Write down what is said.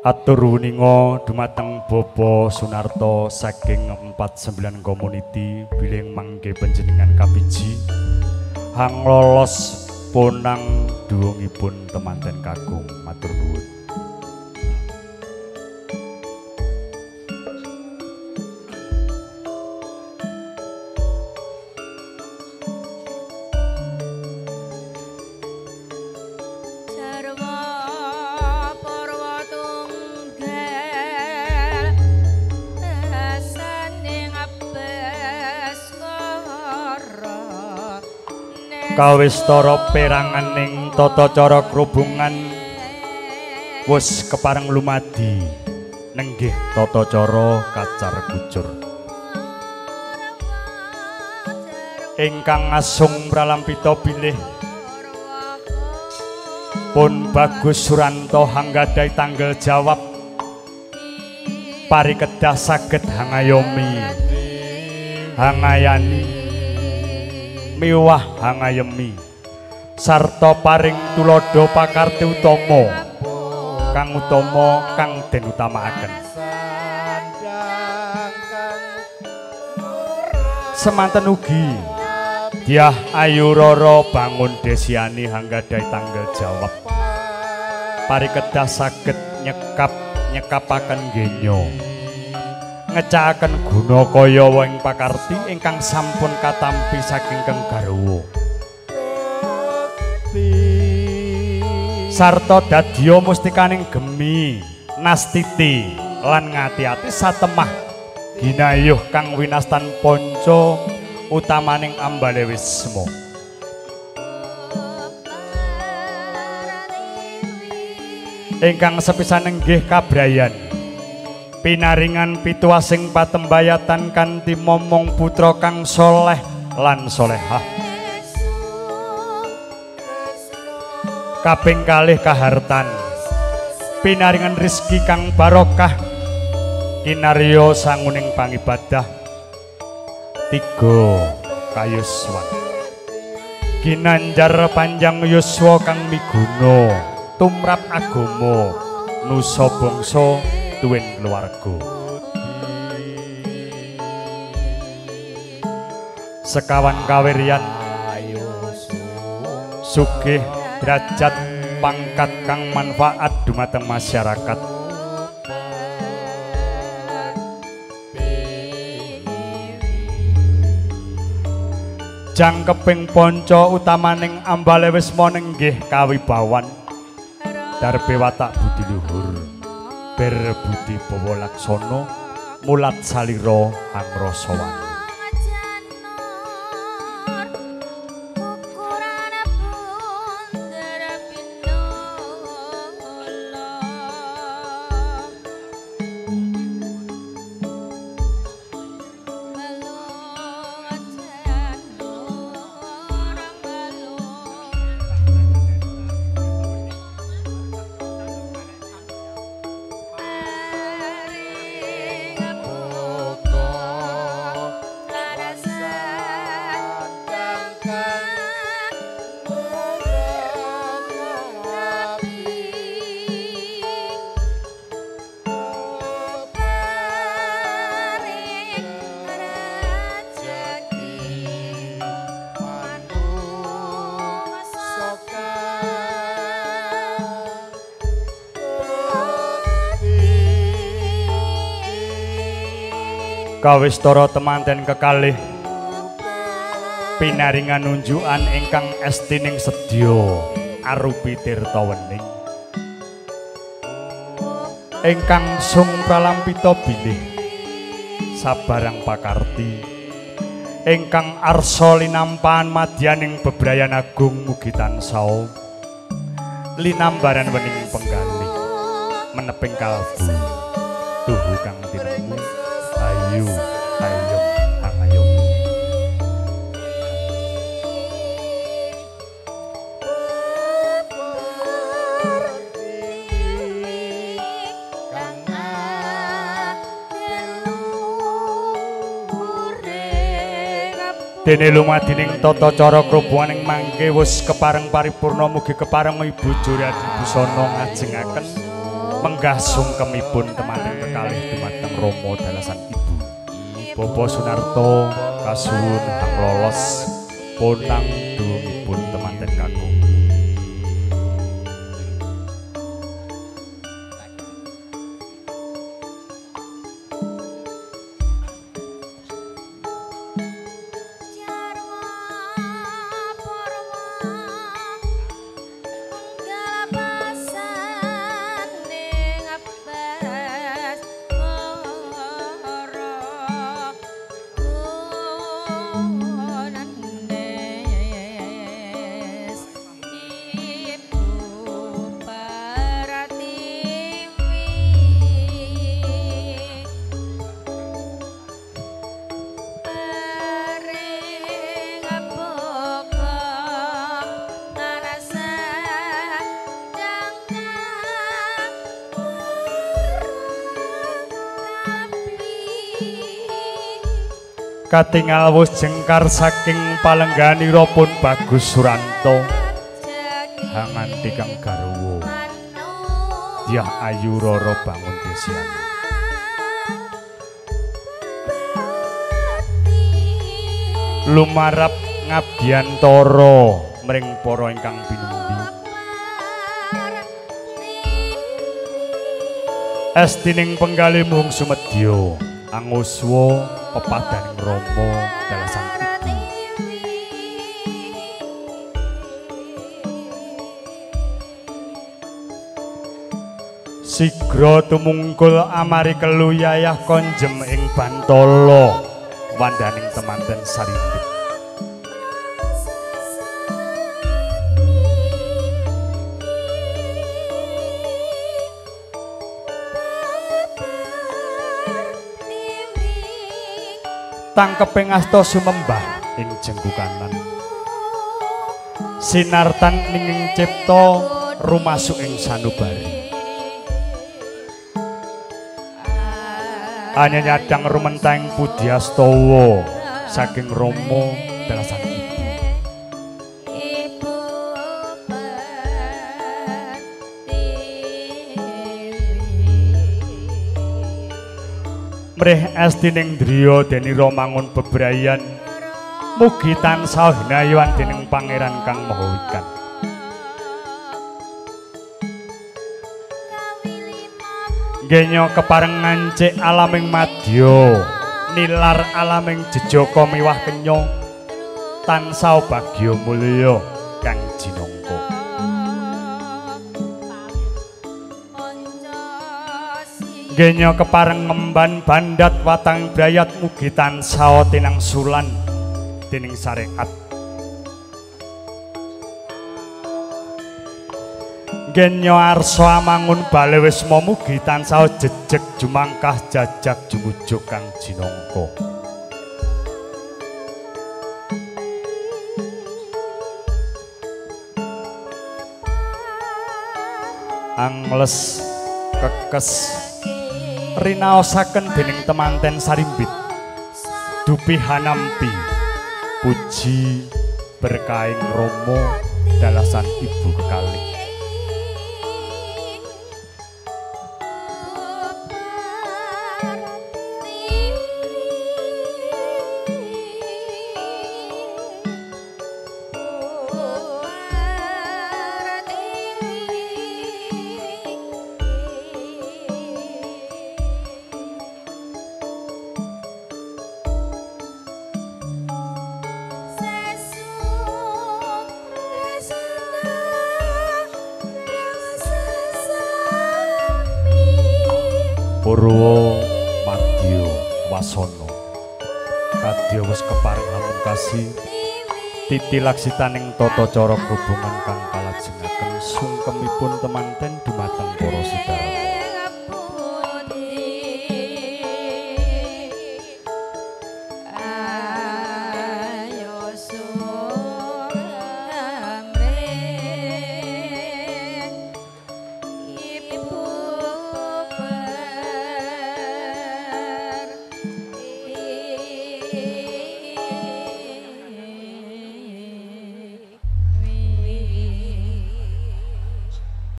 Atur wuninga dumateng Bapak Sunarto saking 49 Community bilih mangke panjenengan kapiji hang lolos ponang duwungipun temanten kakung. Matur nuwun. Kawistara peranganing tata cara krubungan wis kepareng lumadi nenggih tata cara kacar kucur ingkang ngasung pralampita bilih pun Bagus Suranto hanggadhahi tanggel jawab parikedah saged hangayomi hangayani miwah hangayemi sarta paring tuladha pakarti utama kang den utamakaken. Semanten ugi Dyah Ayu Rara Bangun Desiani hanggadhahi tanggel jawab parikedah saged nyekapaken genya ngecakaken guna kaya ing pakarti ingkang sampun katampi saking keng garwa sarta dadya mustikaning gemi nastiti lan ngati-ati satemah ginayuh kang winastan panca utamaning ambale wisma. Ingkang sepisan nenggih kabrayan pinaringan pituasing patembayatan kanthi momong putra kang soleh lan solehah. Kaping kalih kahartan pinaringan rizki kang barokah kinarya sanguning pangibadah. Tiga kayuswan ginanjar panjang yuswa kang miguna tumrap agama nusa bangsa tuwin keluarga. Sekawan kawiryan sugih derajat pangkat kang manfaat dumateng masyarakat. Jangkeping panca utamaning ambale wisma nenggih kawibawan darbe watak budi luhur ber budi bawa laksana mulat salira hangrasawan. Kawistara temanten kekalih pinaringan unjukan ingkang estining sedya arupi tirta wening ingkang sung pralampita bilih sabarang pakarti ingkang arsa linampahan madyaning bebrayan agung mugi tansah linambaran wening penggalih meneping kalbu tuhu kang tinemu ayu ayem angayom. Dene lumadining tata cara krubunganing mangke wis kepareng paripurna mugi kepareng Ibu Juri Adi Busana ngajengaken Menggah sungkemipun temanten kekalih dumateng Rama dalasan Ibu. Bapak Sunarto kasuwun kang lolos ponang duwungipun temanten kakung. Katingal wus jengkar saking palengganira pun Bagus Suranto hanganti kang garwa Dyah Ayu Rara bangun desian. Lumarap ngabiyantara mring para ingkang pinundhi. Estining penggalih mung sumedya anguswa pepadaning Rama dalasan Ibu. Sigra tumungkul amari kelu yayah konjem ing bantala wandaning temanten sarimbit. Tangkeping asta sumembah ing jenggukanan. Sinartan ning cipta rumasuk ing sanubari. Anya nyadang rumentang pudyastawa saking Rama dalasan Ibu. Mrih estining driya denira mangun bebrayan mugi tansah hinayuan dening Pangeran Kang Maha Wikan. Genya kepareng ngancik alaming madya nilar alaming jejaka miwah kenya tansah bagya mulya kang jinangka. Genya kepareng ngemban bandat watang brayat mugi tansah tinangsulan dening syariat. Genya arsa amangun bale wisma mugi tansah jejeg jumangkah jajag jumujuk kang jinangka. Angles kekes rinaosaken dening temanten sarimbit dupi hanampi puji berkaing Rama dalasan Ibu kekalih. Purwa Madya Wasana kadya wis kepareng hamungkasi titi laksitaning tata cara hubungan kang kalajengaken sungkemipun temanten dumateng para sudarma.